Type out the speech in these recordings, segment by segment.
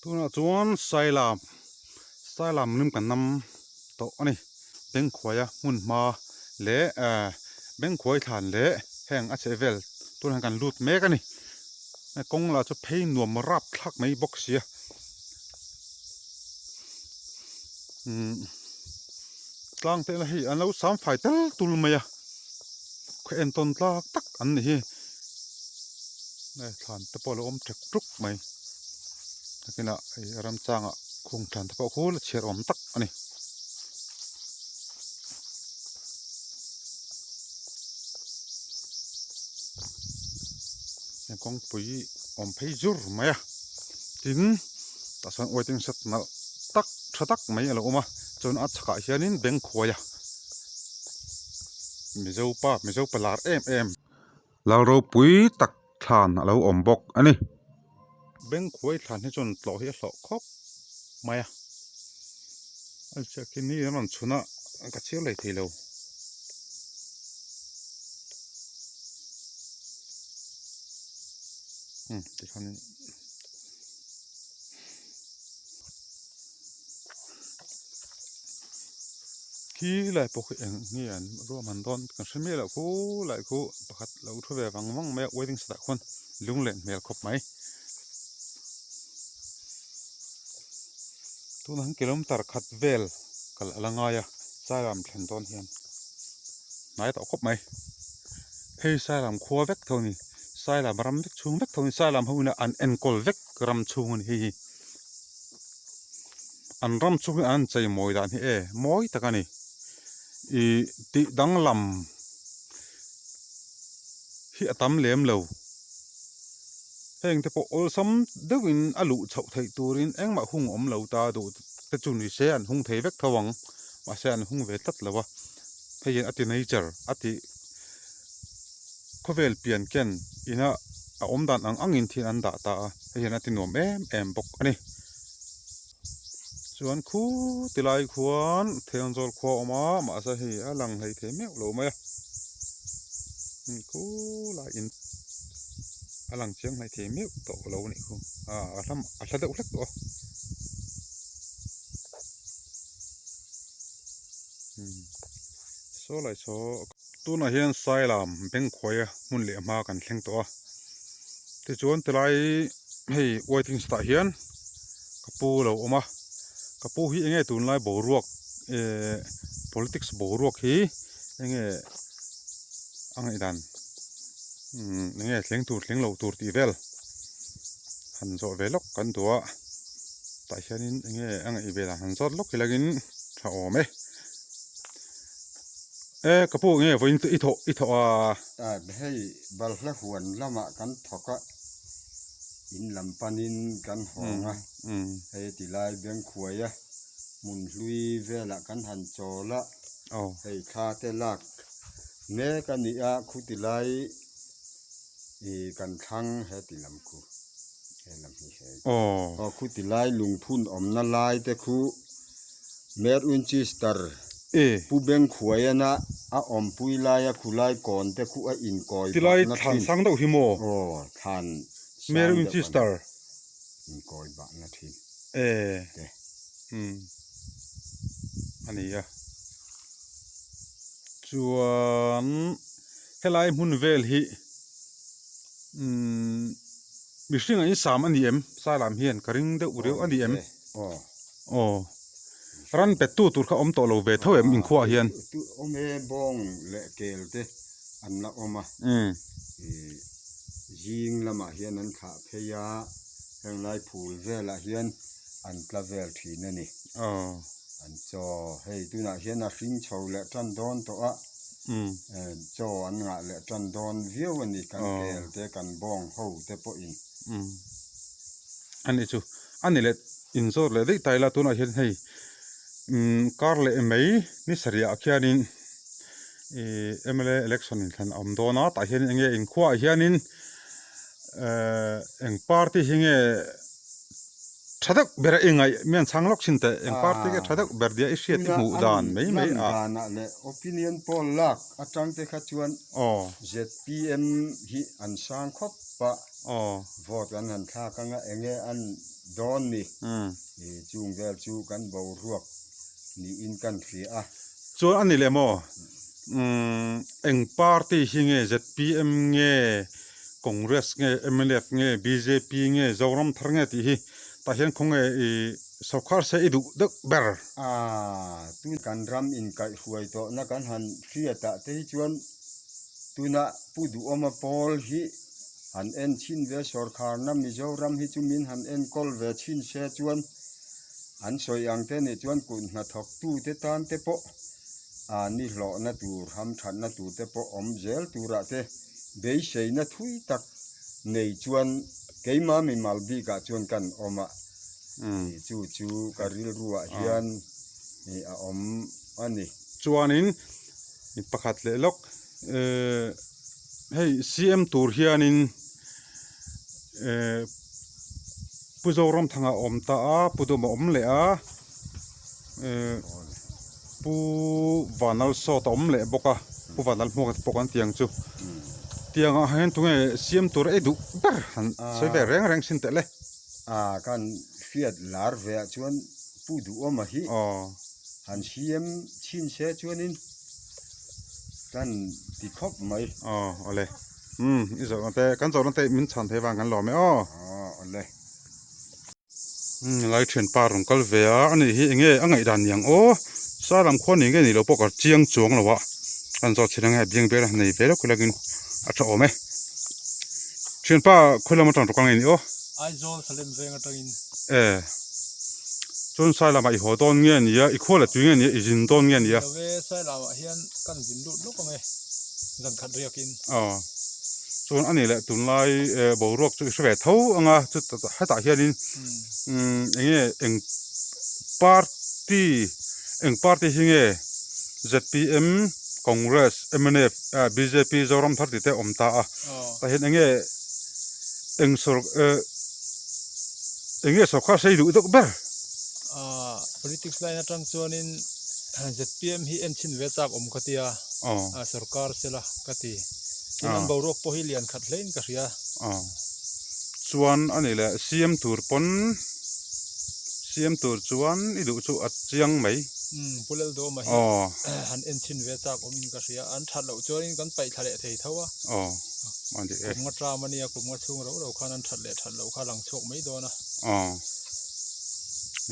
Tunah chuan Sailam Sailam lim kan nam tawh a ni. Bengkhuaia hmun hma leh eh Bengkhuai thlan leh heng a chheh vel tunah hian kan lut mek a ni. Kawng lah chu phei nuam rap thlak mai bawk sia. Umm tlang te lah hi an lo sam fai tel tul mai a khaw entawn tlak tak an ni hi hei thlan te pawh a lo awm ṭek ṭuk mai nakinah hei ramchangah khung thlan te pawh khu la chhiar awm tak a ni. Kawngpui awm phei zur mai a tin tah chuan waiting shed nalh tak tha tak mai a lo awm a chuan a chhakah hianin bank khuai a mizo pa mizo pa lar em em lal ropui tak thlan a lo awm bawk a ni bank khuai thlan hi chuan tlawh hi a hlawh khawp mai a a ziak hi ni a rawn chhun a ka chhiar leh thei lo. Umm tikhanin khi lai pawh khi eng nge an ruahman dawn kan hre miah loh khu lai khu pakhat lo thu ve vang vang mai a wedding set ah khuan lung len hmel khawp mai tunah hian kilometer khat vel kal a la ngai a Sairam thlen dawn hian hnai tawh khawp mai hei Sairam khua vek tho a ni. Sailam ram vek chhung vek tho in Sailam ho ina an enkawl vek ram chhung a ni hei hi. An ram chhung hi an chei mawi dan hi e mawi tak a ni. Ih tih danglam hi a tam lem lo. Heng te pawh awlsam deuhin a luh chhoh theih turin engmah hung awm lo ta duh te chu ni se an hung thei vek tho ang. Mahse an hung ve tlat lo a. Hei hian a ti nature a ti. Khawvel pian ken ina a awm dan ang angin thil an dah ta a, hei hian a ti nuam em em bawk a ni. Chuan khu tilai khuan Thenzawl khua a awm a, mahse hei a lang hlei thei meuh lo mai a. Khu lai in a lang chiang hlei thei meuh tawh lo a nih khu, a hla a hla deuh hlek tawh a. Saw lai saw. Tunah hian Sailam Bengkhuaia hmun leh hma kan thleng tawh a, tichuan tilai hei waiting shed ah hian ka pu lo awm a, ka pu hi enge tunlai boruak ehh politics boruak hi enge a ngaihdan umm enge thleng tur thleng lo tur tih vel han zawh ve lawk kan duh a, tah hianin enge a ngaih ve dan han zawt lawk ilangin tha awm e. E ka pu nge vawiin i thawh i thawh a. A hei balhla huan lamah kan thawk a, in lam panin kan hawng a, hei tilai Bengkhuai a hmun hlui velah kan han chawl a, hei thla te lak mek a ni a, khu tilai ih kan thlang he ti lam khu he lam hi hei aw khu tilai lungphun awmna lai te khu. Mayor Winchester Pu Bengkhuaiana a awmpui laia khulai kawn te khu a inkawi Tilai bahna thlan thin. sang deuh hi maw? Aw, thlan Mayor sang deuh a ni. Winchester. Inkawi bahna thin E. te. Umm. A ni a. Chuan helai hmun vel hi umm mihring a insam a ni em? Sailam hian ka ring deuh riau a ni em? Aw. Aw. Ran pet tu tur kha awm tawh lo ve tho em inkhuaah hian? Tu awm e bawng leh kel te an la awm a. Ih zing lamah hian an thlah phei a, heng lai phul velah hian an tla vel thin a ni. Aw. An chaw hei tunah hian a hring chho leh tan dawn tawh a, chaw an ngah leh tan dawn viau a ni kan kel te kan bawng ho te pawhin. A nih chu. A ni leh inzawt leh daih ta ila tunah hian hei umm kar leh mai ni sarih ah khianin ihh mla election inthlan a awm dawn a tah hian eng nge inkhuaah hianin ehh eng party hi nge tha deuh ber a i ngaih mi an chhang lawk thin teh eng party nge tha deuh ber tia i hriat i hmuh dan mai mai a. Danah leh opinion poll lak atang te kha chuan zpm hi an sang khawp. a, vote an han thlak anga enge an dawn ni chung vel chu kan boruak niin kan hria a. Chuan a ni leh maw? Eng party hi nge zpm nge Congress nge mnf nge bjp nge Zoram thar nge tih hi tah hian khawnge i sawrkar se i duh deuh ber? A, tun kan ram inkaihhruai tawhna kan han hriatah te hi chuan tuna Pu Duhawma pawl hi han en chhin ve sawrkharna Mizoram hi chu min han enkawl ve chhin se chuan an sawi ang te nih chuan kut hnathawktute tan te pawh a ni hlawhna tur hamthatna tur te pawh awm zel turah te beiseina thui tak nei chuan keimah mimal bikah chuan kan awm a, chu chu ka rilruah hian a awm a ni. Chuanin pakhat leh lawk hei CM tur hianin Pu Zoramthanga a awm ta a, Pu Duma a awm leh a, Pu Vanlalsawta a awm leh bawk a, Pu Vanlalhmuaka te pawh kan ti ang chu. Tiang ah hian tunge siam tur ei duh ber han sawi ve reng reng sin teh le. A kan hriat lar ve ah chuan Pu Duhawma hi han siam chhin se chuanin kan ti khawp mai. Aw awle. Umm i zawrhna te kan zawrhna te min chhan thei vang kan lawm e aw. Aw awle. Umm lai thian pa rawn kal ve a ani hi enge a ngaihdan ni ang aw sa lam khuan ni nge ni lo pawh ka chiang chuang lo a kan zawt chhin ange biang ber a nei ve lawk lawkin a tha awm e thian pa khawi lam atang rawk ang nge ni aw. Aizawl Salem veng atangin. E chuan sai lamah i haw dawn nge ni a i khual a tui nge ni a i zin dawn nge ni a. Lo e sai lamah hian kan zin lut lawk ang e zan khat riakin. Aw. Chuan a nih leh tunlai boruak chu i hre ve tho ang a, chutah hetah hianin eng nge eng party eng party hi nge zpm, Congress, mnf, bjp, Zoram thar tih te a awm ta a, tah hian eng nge eng sawr eng nge sawrkar sei duh deuh ber? Politics line atang chuanin zpm hi en chhin ve chak awm ka tia. Sawrkar sela ka ti. Tin an boruak pawh hi lian khat hlein ka hria. Chuan a nih leh CM tur pawn CM tur chuan i duh chu a chiang mai. Umm Pu Laldawma hi han en chhin ve chak awmin ka hria. An that loh chuanin kan paih thla leh thei tho a. Kum nga tram a nia, kum nga chhung rau rau khan an that leh that loh kha lang chhuak mai dawn a.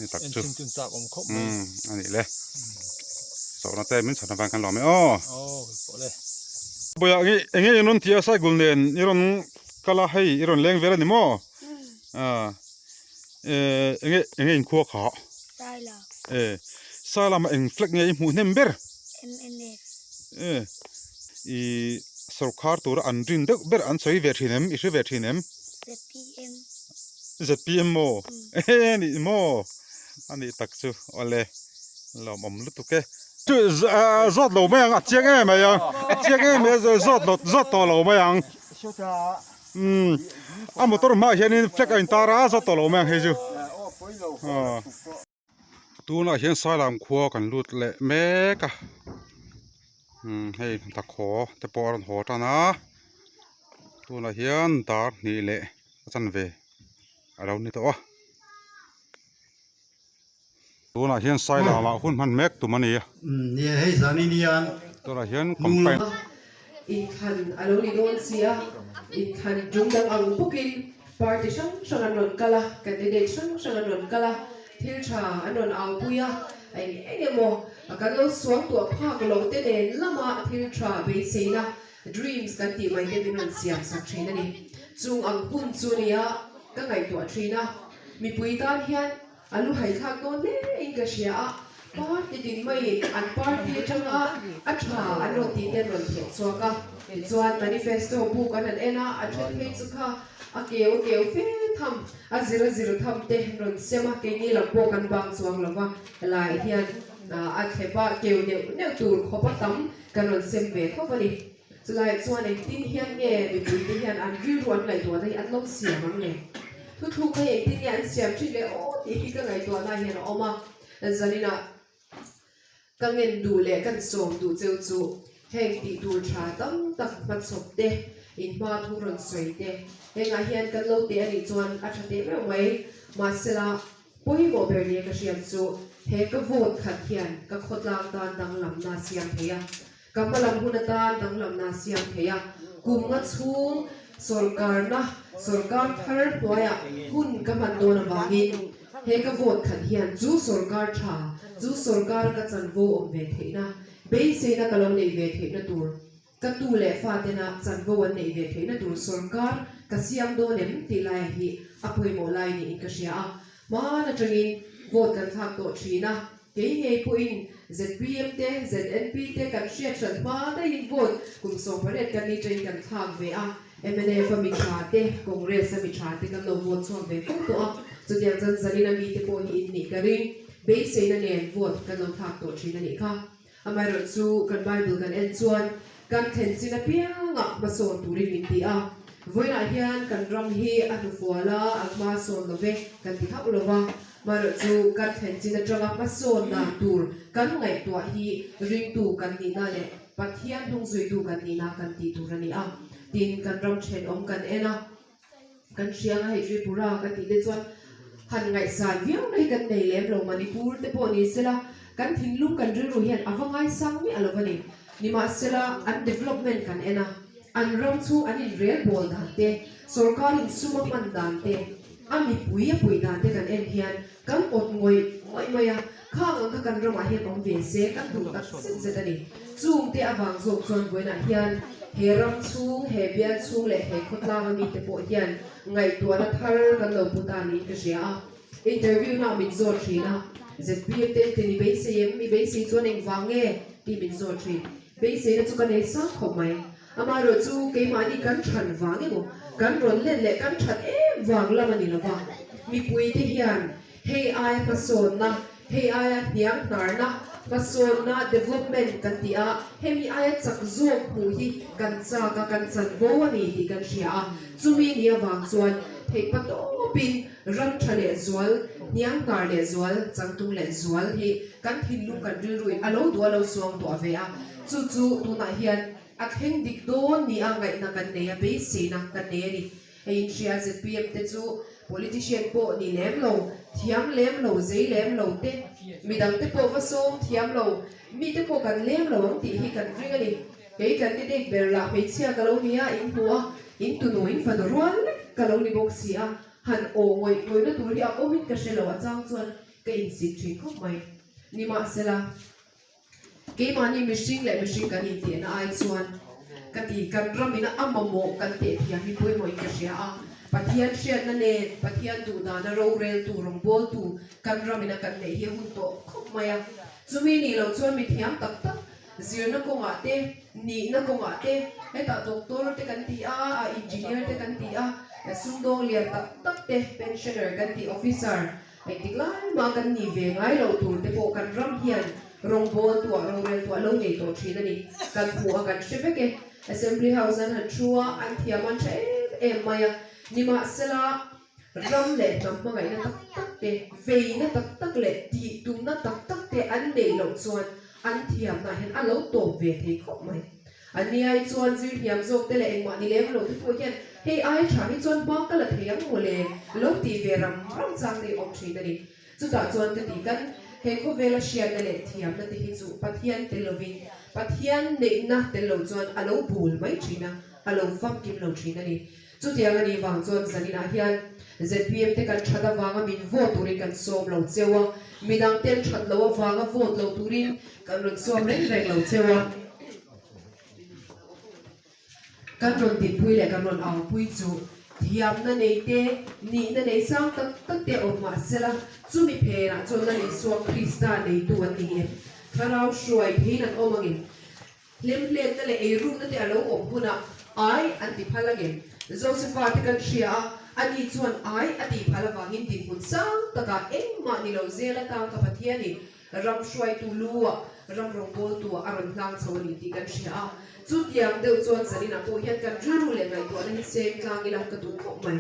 En chhin chun chak awm khawp mai. A nih le. Zawhna te min chhan avang khan lawm e aw. Aw pawh le. Bawiah nge enge i rawn ti a cycle nen i rawn kal a hei i rawn leng vel a ni maw? Ah enge enge in khua kha? Saila. E Saila mah eng flag nge i hmuh hnem ber? MNF. E i sawrkhar tura an rin deuh ber an sawi ve thin em i hre ve thin em? ZPM. ZPM maw? E ni maw? A nih tak chu awle lawmawm lutuk e. Chu zawt lo mai ang a chiang em mai a a chiang em mai a zawt lo zawt tawh lo mai ang umm a motor hmaah hianin flag a intar a zawt tawh lo mai ang hei chu aw. Tunah hian Sailam khua kan lut leh mek a umm hei hnathaw te pawh a rawn haw tan a tunah hian dar hnih leh a chanve a lo ni tawh a. Tunah hian Sailam ah hun hman mek tum a ni a. Nia hei zan in hian Tunah hian campaign. Inthlan a lo ni dawn si a, inthlan tum dang ang bawkin party hrang hrang an rawn kal a, candidate hrang hrang an rawn kal a, thil tha an rawn aupui a, eng eng emaw kan lo suangtuah phak loh te nen lama thil tha beiseina dreams kan tih mai te min rawn siam sak thin a ni. Chung ang hun chu nia ka ngaihtuah thin a, mipui tan hian A lu haithlak dawn hle in ka hria a, party din maiin an party atanga a tha an rawn tih te an rawn theh chhuak a, tichuan manifesto book an han en a, a then phei chu kha a keu a keu fe tham, a zir a zir tham te an rawn sem a, keini lam pawh kan bang chuang lo va, helaiah hian a thlep a keu neuh neuh tur khawp a tam kan rawn sem ve khawp a ni. Chulaiah chuan engtin hian nge mipuite hian an rilru an ngaihtuahna hi an lo siam ang le? Thuthluk hi engtin nge an siam thin le aw tih hi ka ngaihtuahna hian a awm a. Zaninah ka ngen duh leh kan sawm duh cheu chu heng tih tur tha tam tak hmachhawp te. In hma thu rawn sawi te hengah hian kan lo teh a nih chuan a tha teh meuh mai. Mahsela, pawimawh ber nia ka hriat chu he ka vote khat hian ka khawtlang tan danglamna a siam thei a, ka hmalam hun atan danglamna a siam thei a, kum nga chhung sawrkarna sawrkar thar hnuaiah hun ka hman dawn avangin he ka vote khat hian chu sawrkar tha, chu sawrkar ka chanvo awm ve theihna, beiseina ka lo neih ve theihna tur Ka tu leh fatena chanvo an neih ve theihna tur sawrkar ka siam dawn em tih laia hi a pawimawh lai niin ka hria a. Hmaan atangin vote kan thlak tawh thin a, kei ngei pawhin zpm te, ZNP te kan hriat hran hma daihin vote kum 18 kan ni tangin kan thlak ve a, mnf a mi tha te, Congress a mi tha te kan lo vote chhuak ve fo tawh a, chutiang chuan zanin a mite pawh hi in nih ka ring, beiseina nen vote kan lo thlak tawh thin a nih kha. Amaherawh chu kan Bible kan en chuan kan thlen chin apiangah hmasawn turin min ti a. Vawiinah hian kan ram hi a hnufual a, a hmasawn lo ve kan ti hauh lo va. Amaherawh chu kan thlen chin atanga hmasawn dan tur kan ngaihtuah hi ringtu kan nihna leh Pathian hnungzuitu kan nihna kan tih tur a ni a. Tin, kan ram thenawm kan en a. Kan hriang a hei Tripura ka tih te chuan han ngaihsan viau na hi kan nei lem lo Manipur te pawh ni sela kan thinlung kan rilru hian a va ngaisang miah lo a ni. Nimahsela an development kan en a, an ram chhung an inrel bawl dan te, sorkar in sum a hman dan te, a mipui a puih dan te kan en hian kan awt ngawih ngawih mai a, khang ang kha kan ramah hian awm ve se kan duh tak zet zet a ni. Chungte avang zawk chuan vawiinah hian he ram chhung, he bial chhung leh he khawtlang a mite pawh hian ngaihtuahna thar kan lo pu ta niin ka hria a. Interview na min zawt thin a, zpm te tin i beisei em? I beisei chuan engvang nge? tih min zawt thin. Beiseina chu ka nei sang khawp mai. Amaherawh chu keimahni kan than vang emaw, kan rawn len leh kan that em vang lam a ni lo va. Mipuite hian hei aia hmasawnna, hei aia hniang hnarna, hmasawnna, development, kan ti a, hemi aia chak zawk hmuh hi kan chak a, kan chanvo a ni tih kan hria a. Chumi ni avang chuan theihpa tawpin ram tha leh zual, hniang hnar leh zual, changtlung leh zual hi kan thinlung kan rilruin a lo duh a lo suang tuah ve a. Chu chu tunah hian a thleng dik dawn nia ngaihna kan nei a, beiseina kan nei a ni. Hei inhria zpm te chu politician pawh ni lem lo, thiam lem lo, zei lem lo te, midang te pawh va sawm thiam lo, mi te pawh kan lem lo ang tih hi kan ring a ni. Kei candidate ber lah hmeichhia ka lo ni a, in hmu a, in tunu in fanu rual lek ka lo ni bawk si a, han aw ngawih ngawihna tur hi a awmin ka hre lo, a chang chuan ka insik thin khawp mai. Nimahsela. Keimahni mihring leh mihring kan intihna ai chuan ka ti, kan ramina a mamawh kan teh thiam hi pawimawhin ka hria a. Pathian hriatna nen, Pathian duhdana roreltu, rawngbawltu kan ramina kan neih hi a hun tawh khawp mai a. Chumi nih loh chuan mi thiam tak tak zirna kawngah te, nihna kawngah te, hetah doctor te kan ti a, a engineer te kan ti a, sumdawng lian tak tak te, pensioner kan ti, officer, Engtik lai mah kan nih ve ngai loh tur te pawh kan ram hian rawngbawl tuah rorel tuah lo nei tawh thin a ni. Kan hmuh a kan hre vek e. Assembly House an han thu a, an thiam an tha em em mai a. Nimahsela, ram leh hnam hmangaihna tak tak te, veina tak tak leh tih tumna tak tak te an neih loh chuan an thiamnah hian a lo tawp ve thei khawp mai. A niai chuan zir hniam zawk te leh engmah ni lem lo te pawh hian hei ai tha hi chuan hma ka la thei ang maw le lo tih ve ram ram chang te hi awm thin a ni. Chutah chuan ka ti kan he khawvela hriatna leh thiamna te hi chu Pathian tel lovin Pathian neihna tel lo chuan a lo bul mai thin a, a lo famkim lo thin a ni. Chutiang a nih vang chuan zaninah hian zpm te kan that avanga min vote turin kan sawm lo cheu a, midang ten that lo avanga vote lo turin kan rawn sawm reng reng lo cheu a. Kan rawn dinpui leh kan rawn aupui chu thiamna nei te, nihna nei sang tak tak te awm mah sela, chumi phenah chuan Lal Isua Krista neitu an ni em? Thlarau hruai theiin an awm angin Hlemhletna leh eirukna te a lo awm hunah ai an ti phal angem? Josefa te kan hria a, ani chuan ai a tih phal avangin dinhmun sang takah engmah ni lo zel atang ka Pathianin ram hruaitu lu-ah, ram rawngbawltu-ah a rawn hlang chho a ni tih kan hria a. Chutiang deuh chuan zaninah pawh hian kan rilru leh ngaihtuahna hi seng tlang ila ka duh khawp mai.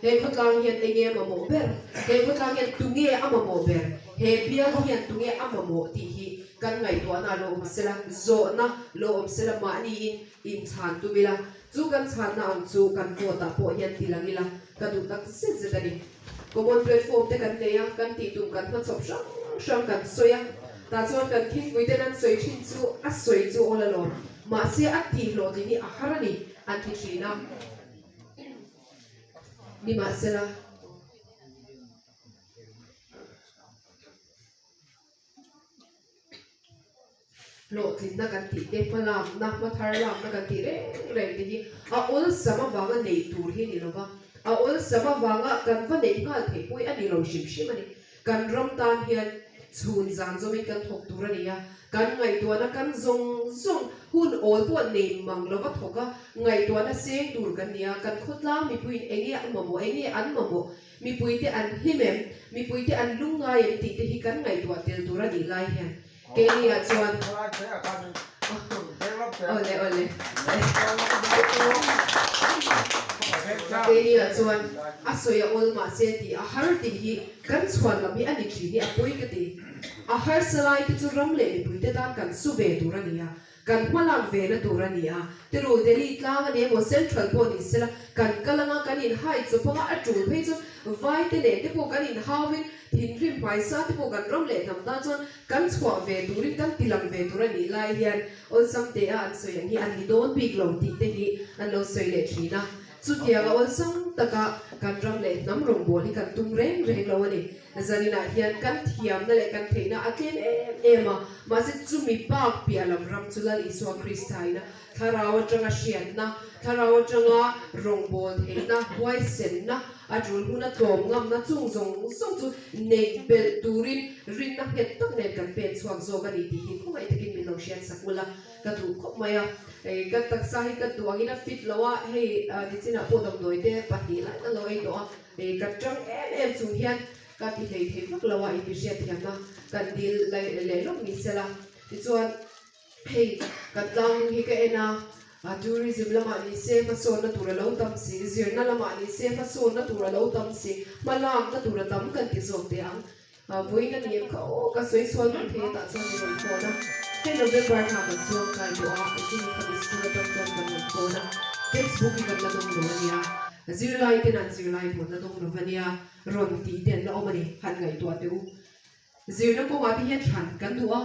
He khawtlang hian enge a mamawh ber? He khawtlang hian tunge a mamawh ber? He bial hian tunge a mamawh tih hi kan ngaihtuahna lo awm sela, zawhna lo awm sela mahniin inchhan tum ila, chu kan chhanna ang chu kan vote ah pawh hian ti lang ila ka duh tak zet zet a ni. Common platform te kan nei a, kan tih tum kan hmachhawp hrang hrang kan sawi a, tah chuan kan thingpui ten an sawi thin chu a sawi chu awl alawm, mahse a tih hlawhtling hi a har a ni an ti thin a. Nimahsela. Hlawhtlinna kan tih te, hmalakna, hmathar lakna kan tih reng reng te hi a awlsam avanga neih tur hi a ni lo va, a awlsam avanga kan va neih nghal theih pawh hi a ni lo hrim hrim a ni. Kan ram tan hian chhun zan zawmin kan thawk tur a ni a, kan ngaihtuahna kan zawng zawng hun awl pawh nei mang lova thawk a, ngaihtuahna seng tur kan ni a, kan khawtlang mipuiin enge a mamawh, enge an mamawh Mipuite an hlim em? Mipuite an lungngai em tih te hi kan ngaihtuah tel tur a nih lai hian keini ah chuan Awle awle Keini ah chuan a sawi a awl mahse tih a har tih hi kan chhuan lam hi a ni thin hi a pawi ka ti. A harsa lai te chu ram leh mipuite tan kan su ve tur a ni a. Kan hmalak ve na tur a ni a, tiru Delhi tlang a ni emaw Central pawh ni sela kan kal anga kan in hai chawp anga a tul phei chuan vai te leh te pawh kan in hau in thinrim hmaisa te pawh kan ram leh hnam tan chuan kan chhuah ve turin kan ti lang ve tur a nih lai hian awlsam te a an sawi ang hi an ni dawn bik lo tih te hi an lo sawi leh thin a. Chutianga awlsam taka kan ram leh hnam rawngbâwl hi kan tum reng reng lo a ni. Zaninah hian kan thiamna leh kan theihna a tlem em em a, mahse chumi bak piah lam ram chu Lal Isua Krista ina thlarau atanga hriatna, thlarau atanga rawngbâwl theihna, huaisenna, a tul huna tlawm ngamna chung zawng zawng chu neih belh turin rinna nghet tak nen kan pen chhuak zawk a ni tih hi khawngaih takin min lo hriatsak ula. Ka duh khawp mai a, hei ka taksa hi ka duh angin a fit lo a, hei nichinah pawh damdawi te pahnih lai ka lo ei tawh a, hei ka tang em em chung hian ka ti hlei thei vak lo a, inti hriatthiamna kan dil leh lawk ni sela. Tichuan hei kan tlangnung hi ka en a, tourism lamah ni se hmasawnna tur a lo tam si, zirna lamah ni se hmasawnna tur a lo tam si, hmalakna tur a tam kan ti zawk teh ang. Vawiin a ni em kha aw ka sawi sual mai thei a tah chuan min rawn phone a, hei November hna kan chuang kai tawh a, chumi kha mi school atang chuan kan rawn phone a, textbook hi kan la dawng lo a nia, zirlai ten an zirlai pawh an la dawng lo a nia, rawn tih te an la awm a ni, han ngaihtuah teh u. Zirna kawngah te hian thlan kan duh a,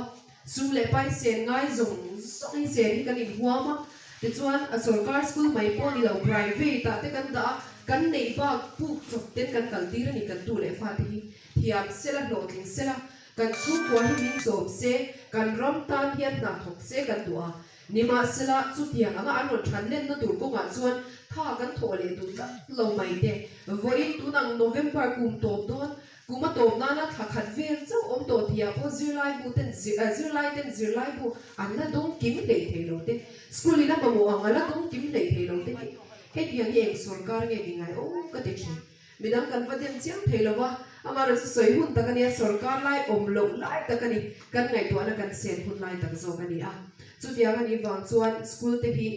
sum leh pai sen ngai zawng zawng hi sen hi kan inhuam a, tichuan a sorkar school mai pawh ni lo private ah te kan dah a, kan neih bak puk chawp ten kan kal tir a ni kan tu leh fate hi. Thiam sela hlawhtling sela, kan chhungkua hi min chawm se, kan ram tan hian hna thawk se kan duh a. Nimahsela, chutiang anga an rawn than lenna tur kawngah chuan tha kan thawh leh duh tlat lo mai te. Vawiin tunang November kum tawp dawn, kum a tawp nana thla khat vel chauh awm tawh tihah pawh zirlaibu ten zirlai ten zirlaibu an la dawng kim hlei thei lo te, school in a mamawh ang a la dawng kim hlei thei lo te hi hetiang hi eng sorkar nge ni ngai aw ka ti thin. Midang kan va dem chiang thei lo va, amaherawh chu sawi hun tak a nia, sorkar lai awm loh lai tak a ni, kan ngaihtuahna kan sen hun lai tak zawk a ni a. Chutiang a nih vang chuan school te hi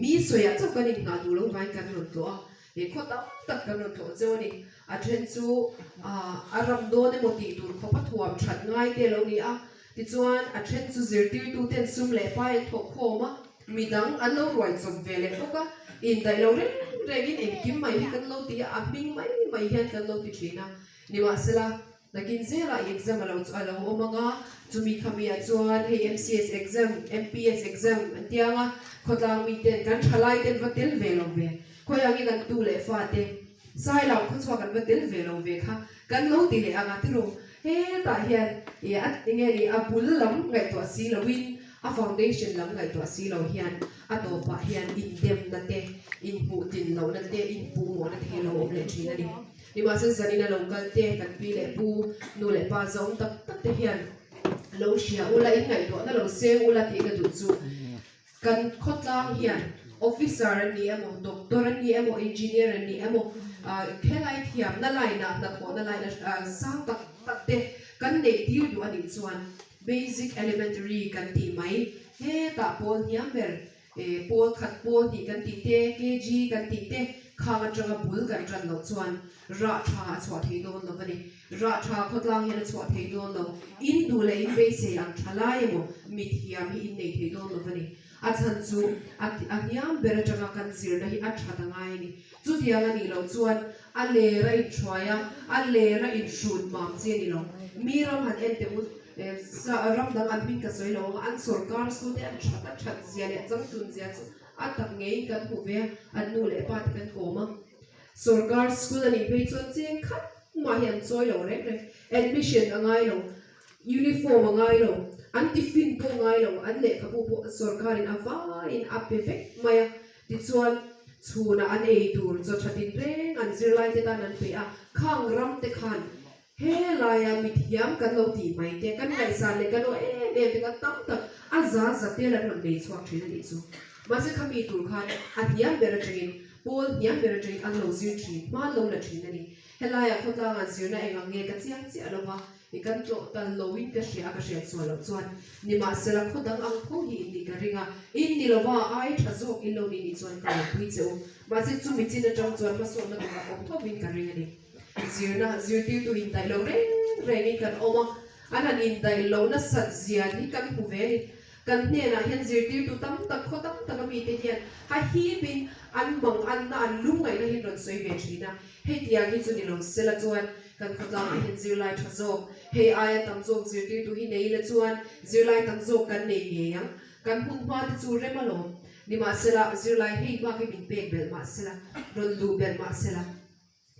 mi sawiah chauh kan inngah duh lo vain kan rawn tlawh a, he khaw tam tak kan rawn tlawh cheu a ni. A then chu a ram dawn emaw tih tur khawpa thuam that ngai te a lo ni a, tichuan a then chu zirtirtu ten sum leh pai an thawh khawm a, Midang an lo ruai chawp ve leh bawk a, indaih lo reng rengin engkim mai hi kan lo ti a, a hming mai mai hian kan lo ti thin a. Nimahsela, nakin zelah i exam a lo a lo awm ang a, chumi khamiah chuan hei MCS exam, MPS exam an ti ang a, khawtlang miten kan thalai ten va tel ve lo ve, khawiah nge kan tu leh fate Sailam khawchhuak an va tel ve lo ve kha kan lo ti leh ang a ti ru. Hetah hian ih a enge ni a bul lam ngaihtuah si loin a foundation lam ngaihtuah si lo hian a tawpah hian indemna te, inhmuh tin lohna te, inpuhmawhna te hi a lo awm leh thin a ni. Nimahse zanin a lo kal te kan pi leh pu, nu leh pa zawng tak tak te hian lo hria ula, in ngaihtuahna lo seng ula tih ka duh chu. Kan khawtlang hian officer an ni emaw, doctor an ni emaw, engineer an ni emaw, helai thiamna line ah hnathawhna line a sang tak tak te kan neih tir duh a nih chuan basic elementary kan tih mai hetah pawl hniam ber pawl khat pawl hnih kan tih te, KG kan tih te. Khang atanga bul kan tan loh chuan rah tha a chhuah thei dawn lo a ni. Rah tha khawtlang hian a chhuah thei dawn lo. In duh leh in beisei ang tha lai emaw mithiam hi in nei thei dawn lo a ni. A chhan chu a a hniam ber atanga kan zirna hi a that a ngai a ni. Chutiang a nih loh chuan a ler a inhruai a, a ler a inhrut mam chi a ni lo. Mi ram han en teh u, ram dang an hming ka sawi lo ang a, an sorkar school te an that a that zia leh changtlun zia chu a tak ngeiin kan hmu ve a, an nu leh pa te kan kawm a. Sorkar school a nih phei chuan cheng khat mah hi an chawi lo reng reng, admission a ngai lo. Uniform a ngai lo, an tiffin pawh ngai lo, an lehkhabu pawh sorkarin a vaiin a pe vek mai a. Tichuan, chhunah an ei tur chaw tha tin reng an zirlaite tan an pe a, khang ram te khan he laia mithiam kan lo tih mai te, kan ngaihsan leh kan aw em em te kha tam tak a za za tel an rawn nei chhuak thin a nih chu. Mahse khami tur khan a hniam ber atangin, pawl hniam ber atangin an lo zir thin, hma an lo la thin a ni. Helaia khawtlangah zirna eng ang nge ka chiang chiah lo va, i kan tlawh tal loin ka hria a ka hriat sual loh chuan nimahsela khaw dang ang tho hi in nih ka ring a, in ni lova ai tha zawk in lo ni nih chuan ka lawmpui che u. Mahse chumi chin atang chuan hmasawnna tur a awm thovin ka ring a ni. Zirna zirtirtu indaih lo reng rengin kan awm a, an han indaih loh nasat zia hi kan hmu ve a ni. Kan hnenah hian zirtirtu tam tak, khaw tam taka mite hian ha hipin an mang anna, an lungngaihna hi an rawn sawi ve thin a. Hei tiang hi chu ni lo sela chuan kan khawtlangah hian zirlai tha zawk, hei aia tam zawk zirtirtu hi nei ila chuan zirlai tam zawk kan nei ngei ang. Kan hun hma te chu rem alawm. Nimahsela, zirlai hei bak hi min pek belh mahsela, rawn luh belh mahsela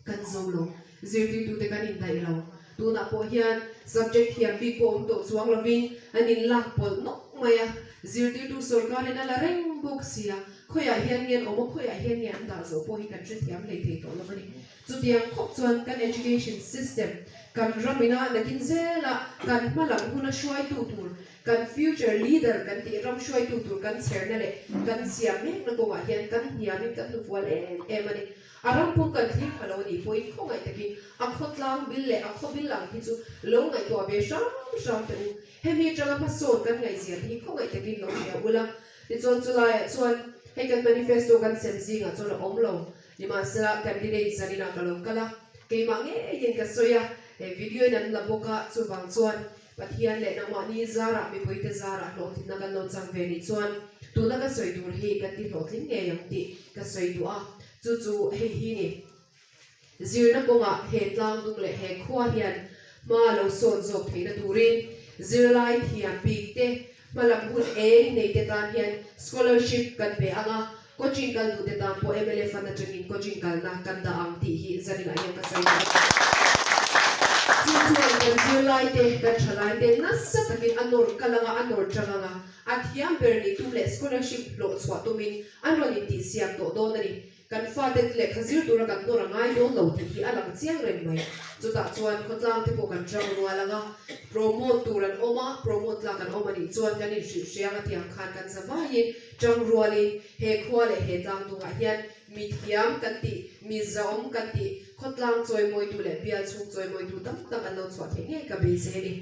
kan zo lo. Zirtirtute kan indaih lo. Tunah pawh hian subject thiam bik pawh awm tawh chuang lovin an inlak pawlh nawk mai a. Zirtirtu sorkarin a la reng bawk sia, khawiah hian nge an awm a, khawiah hian nge an dah zawh pawh hi kan hrethiam hlei thei tawh lo a ni. Chutiang khawp chuan kan education system, kan ramina nakin zela kan hma lam huna hruaitu tur, kan future leader kan tih ram hruaitu tur kan chherna leh kan siam mekna kawngah hian kan hniamin kan hnufual em em a ni. A ram pum kan thlir pha lo a nih pawhin khawngaih takin a khawtlang bil leh a khaw bil ang hi chu lo ngaihtuah ve hram hram teh u. Hemi atanga hmasawn kan ngaihzia te hi khawngaih takin lo hria ula. Tichuan chulaiah chuan hei kan manifesto kan sem zingah chuan a awm lo. Nimahsela candidate zaninah ka lo kal a, keimah ngeiin ka sawi a, he video in an la bawk a, chuvang chuan Pathian leh nangmahni zarah mipuite zarah hlawhtlinna kan lo chang ve nih chuan tuna ka sawi tur hi kan ti hlawhtling ngei ang tih ka sawi duh a, chu chu hei hi ni. Zirna kawngah he tlangdung leh he khua hian hma lo sawn zawk theihna turin zirlai thiam bik te, hmalam hun eng nei te tan hian scholarship kan pe ang a, coaching kal duh te tan pawh mla fund atangin coaching kalna kan dah ang tih hi zaninah hian ka sawi duh a. Chu chuan kan zirlai te, kan thalai te nasa takin a nawr kal ang a, a nawr tang ang a, a thiam ber nih tum leh scholarship hlawh chhuah tumin an rawn intihsiak tawh dawn a ni. Kan fate lehkha zir tura kan nawr a ngai dawn lo tih hi a lang chiang reng mai. Chutah chuan khawtlang te pawh kan tang rual ang a, promote tur an awm a, promote tlak an awm a nih chuan kan inhrilh hriang a tiang khan kan za vaiin tang rualin he khua leh he tlang dungah hian mi thiam kan tih, mi zahawm kan tih, khawtlang chawimawitu leh bial chhung chawimawitu tam tak an lo chhuah theih ngei ka beisei a ni.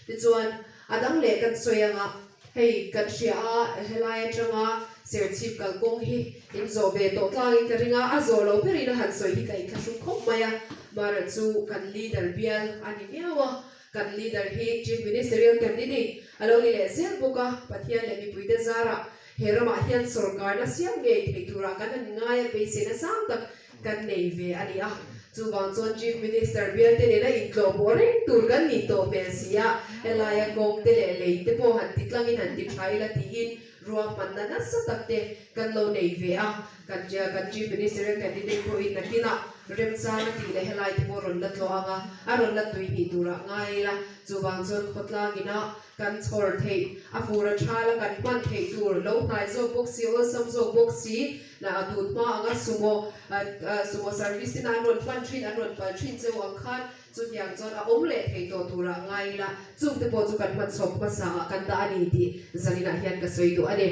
Tichuan, a dang leh kan sawi ang a. Hei kan hria a, helai atanga Serchhip kalkawng hi in zawh ve tawh tlangin ka ring a, a zawh lo berin a han sawi hi ka inthlahrung khawp mai a, Mara chu kan leader bial a ni miau a, kan leader hi Chief Ministerial candidate a lo ni leh zel bawk a, Pathian leh mipuite zarah he ramah hian sawrkarna siam ngei thei turah kan han ngai a, beiseina sang tak kan nei ve a ni a, chuvang chuan Chief Minister bialte nena intlawh pawh reng tur kan nih tawh hmel si a, helaia kawng te leh lei te pawh han ti tlangin han ti tha ila tiin ruahmanna nasa tak te kan lo nei ve a, kan kan Chief Ministerial candidate pawhin nakinah remchang a tih leh helai te pawh rawn la tlawh ang a, a rawn la tui hnih turah ngai ila, chuvang chuan khawtlang ina kan chhawr theih, a fur a tha la kan hman theih tur lo hnai zawk bawk si, awlsam zawk bawk si. Na a tun hma anga sumo sumo service tin an rawn hman thin, an rawn pal thin cheu ang khan chutiang chuan a awm leh thei tawh turah ngai ila, chungte pawh chu kan hman chhawp hmasa ah kan dah a ni tih zaninah hian ka sawi duh a ni.